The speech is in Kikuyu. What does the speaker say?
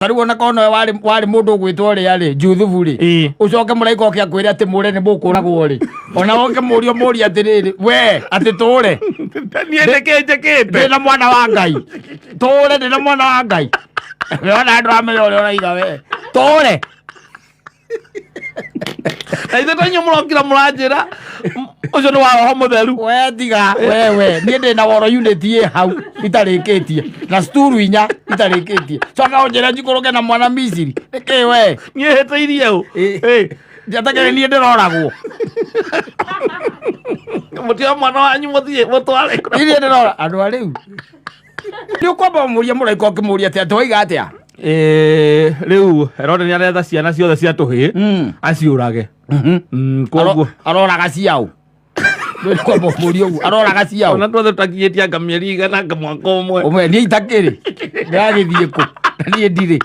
Tarĩu ona korwo nowe warĩ warĩ mũndũ ũgwĩtwo ũrĩa rĩ Juthubu rĩ, ũcoke mũraika oke akwĩre atĩ mũre nĩ mũkũragwo rĩ, ona woke mũrio mũrie atĩrĩrĩ, we atĩ tũre? Niĩ nĩkĩ njĩkĩte? Ndĩ na mwana wa Ngai, tũre? Ndĩ na mwana wa Ngai. Wona ndũramenya ũrĩa ũraiga we, tũre? Na ithuĩ to inyuĩ mũrokira mũranjĩra ũcio nĩ wa Roho Mũtheru. We tiga wewe, niĩ ndĩ na woro unit ĩ hau itarĩkĩtie na sturu inya itarĩkĩtie, coka ũnjĩre njikũrũke na mwana Misiri nĩkĩ we? Niĩ hĩtĩirie ũ? Ĩ. Njatakĩrĩ niĩ ndĩroragwo. Mũtioe mwana wanyu mũthiĩ mũtware. Niĩ ndĩrora andũ a rĩu nĩ ũkwamba mũria mũraika ũkĩmũria atĩ atĩ waiga atĩa? Rĩu Herode nĩ aretha ciana ciothe cia tũhĩĩ aciũrage. Koguo Aroraga ciaũ? Kwamba mũria ũguo, aroraga ciaũ? Ona tuothe tũtakinyĩtie anga mĩeri 100 anga mwaka ũmwe. Ũmwe niĩ itakĩrĩ ndĩragĩthiĩ kũ na niĩ ndirĩ.